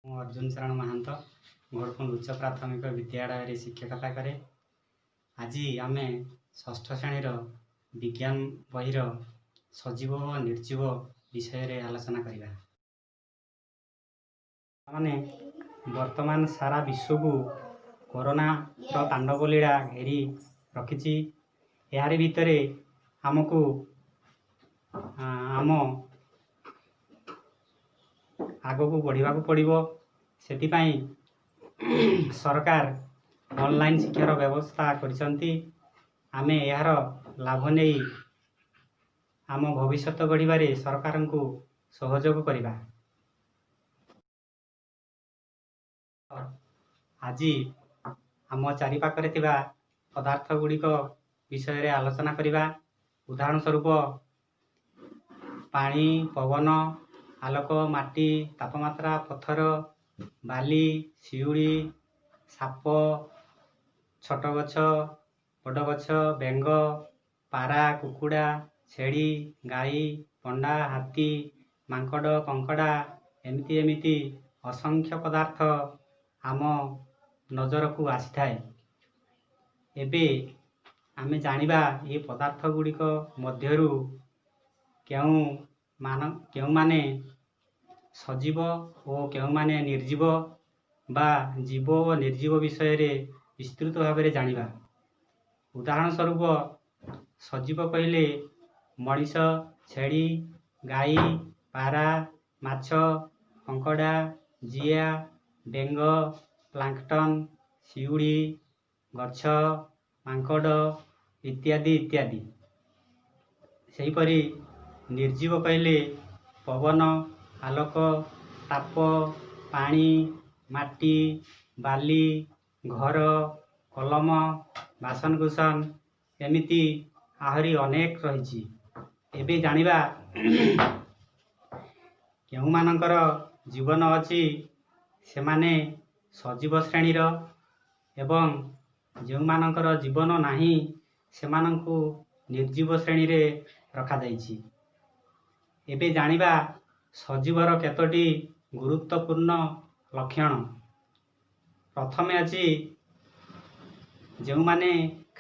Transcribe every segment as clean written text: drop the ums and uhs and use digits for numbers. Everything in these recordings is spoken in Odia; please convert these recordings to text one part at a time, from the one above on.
ମୁଁ ଅର୍ଜୁନ ଚରଣ ମହାନ୍ତ, ଘୋଡ଼କୁଣ୍ଡ ଉଚ୍ଚ ପ୍ରାଥମିକ ବିଦ୍ୟାଳୟରେ ଶିକ୍ଷକତା କରେ। ଆଜି ଆମେ ଷଷ୍ଠ ଶ୍ରେଣୀର ବିଜ୍ଞାନ ବହିର ସଜୀବ ଓ ନିର୍ଜୀବ ବିଷୟରେ ଆଲୋଚନା କରିବା। ମାନେ ବର୍ତ୍ତମାନ ସାରା ବିଶ୍ୱକୁ କରୋନାର ତାଣ୍ଡବ ଲୀଳା ଘେରି ରଖିଛି। ଏହାରି ଭିତରେ ଆମକୁ ଆମ ଆଗକୁ ବଢ଼ିବାକୁ ପଡ଼ିବ। ସେଥିପାଇଁ ସରକାର ଅନଲାଇନ୍ ଶିକ୍ଷାର ବ୍ୟବସ୍ଥା କରିଛନ୍ତି। ଆମେ ଏହାର ଲାଭ ନେଇ ଆମ ଭବିଷ୍ୟତ ଗଢ଼ିବାରେ ସରକାରଙ୍କୁ ସହଯୋଗ କରିବା। ଆଜି ଆମ ଚାରିପାଖରେ ଥିବା ପଦାର୍ଥ ଗୁଡ଼ିକ ବିଷୟରେ ଆଲୋଚନା କରିବା। ଉଦାହରଣ ସ୍ୱରୂପ ପାଣି, ପବନ, ଆଲୋକ, ମାଟି, ତାପମାତ୍ରା, ପଥର, ବାଲି, ଶିଉଳି, ସାପ, ଛୋଟ ଗଛ, ବଡ଼ ଗଛ, ବେଙ୍ଗ, ପାରା, କୁକୁଡ଼ା, ଛେଳି, ଗାଈ, ପଣ୍ଡା, ହାତୀ, ମାଙ୍କଡ଼, କଙ୍କଡ଼ା, ଏମିତି ଏମିତି ଅସଂଖ୍ୟ ପଦାର୍ଥ ଆମ ନଜରକୁ ଆସିଥାଏ। ଏବେ ଆମେ ଜାଣିବା ଏ ପଦାର୍ଥ ଗୁଡ଼ିକ ମଧ୍ୟରୁ କେଉଁମାନେ ସଜୀବ ଓ କେଉଁମାନେ ନିର୍ଜୀବ ବା ଜୀବ ଓ ନିର୍ଜୀବ ବିଷୟରେ ବିସ୍ତୃତ ଭାବରେ ଜାଣିବା। ଉଦାହରଣ ସ୍ୱରୂପ ସଜୀବ କହିଲେ ମଣିଷ, ଛେଳି, ଗାଈ, ପାରା, ମାଛ, କଙ୍କଡ଼ା, ଜିଆ, ବେଙ୍ଗ, ପ୍ଲାଙ୍କଟନ୍, ଶିଉଳି, ଗଛ, ମାଙ୍କଡ଼ ଇତ୍ୟାଦି ଇତ୍ୟାଦି। ସେହିପରି ନିର୍ଜୀବ କହିଲେ ପବନ, ଆଲୋକ, ତାପ, ପାଣି, ମାଟି, ବାଲି, ଘର, କଲମ, ବାସନକୁସନ, ଏମିତି ଆହୁରି ଅନେକ ରହିଛି। ଏବେ ଜାଣିବା କେଉଁମାନଙ୍କର ଜୀବନ ଅଛି ସେମାନେ ସଜୀବ ଶ୍ରେଣୀର ଏବଂ ଯେଉଁମାନଙ୍କର ଜୀବନ ନାହିଁ ସେମାନଙ୍କୁ ନିର୍ଜୀବ ଶ୍ରେଣୀରେ ରଖାଯାଇଛି। ଏବେ ଜାଣିବା ସଜୀବର କେତୋଟି ଗୁରୁତ୍ୱପୂର୍ଣ୍ଣ ଲକ୍ଷଣ। ପ୍ରଥମେ ଅଛି ଯେଉଁମାନେ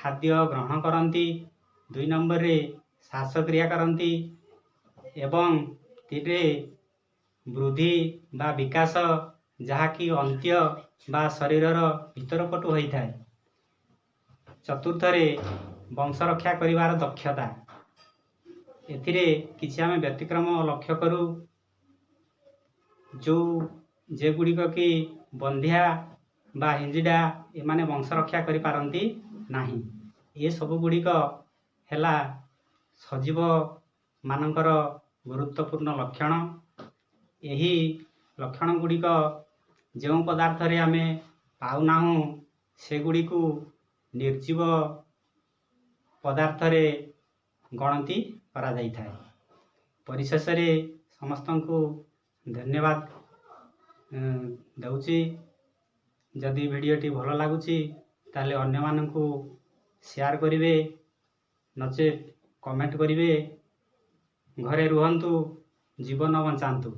ଖାଦ୍ୟ ଗ୍ରହଣ କରନ୍ତି, 2 ନମ୍ବରରେ ଶ୍ୱାସକ୍ରିୟା କରନ୍ତି ଏବଂ 3ରେ ବୃଦ୍ଧି ବା ବିକାଶ, ଯାହାକି ଅନ୍ତ୍ୟ ବା ଶରୀରର ଭିତର ପଟୁ ହୋଇଥାଏ। ଚତୁର୍ଥରେ ବଂଶ ରକ୍ଷା କରିବାର ଦକ୍ଷତା। ଏଥିରେ କିଛି ଆମେ ବ୍ୟତିକ୍ରମ ଲକ୍ଷ୍ୟ କରୁ, ଯେଗୁଡ଼ିକ କି ବନ୍ଧ୍ୟା ବା ହିଞ୍ଜିଡ଼ା, ଏମାନେ ବଂଶ ରକ୍ଷା କରିପାରନ୍ତି ନାହିଁ। ଏସବୁ ଗୁଡ଼ିକ ହେଲା ସଜୀବମାନଙ୍କର ଗୁରୁତ୍ୱପୂର୍ଣ୍ଣ ଲକ୍ଷଣ। ଏହି ଲକ୍ଷଣ ଗୁଡ଼ିକ ଯେଉଁ ପଦାର୍ଥରେ ଆମେ ପାଉନାହୁଁ ସେଗୁଡ଼ିକୁ ନିର୍ଜୀବ ପଦାର୍ଥରେ ଗଣତି କରାଯାଇଥାଏ। ପରିଶେଷରେ ସମସ୍ତଙ୍କୁ ଧନ୍ୟବାଦ ଦେଉଛି। ଯଦି ଭିଡ଼ିଓଟି ଭଲ ଲାଗୁଛି ତାହେଲେ ଅନ୍ୟମାନଙ୍କୁ ସେୟାର କରିବେ, ନଚେତ୍ କମେଣ୍ଟ କରିବେ। ଘରେ ରୁହନ୍ତୁ, ଜୀବନ ବଞ୍ଚାନ୍ତୁ।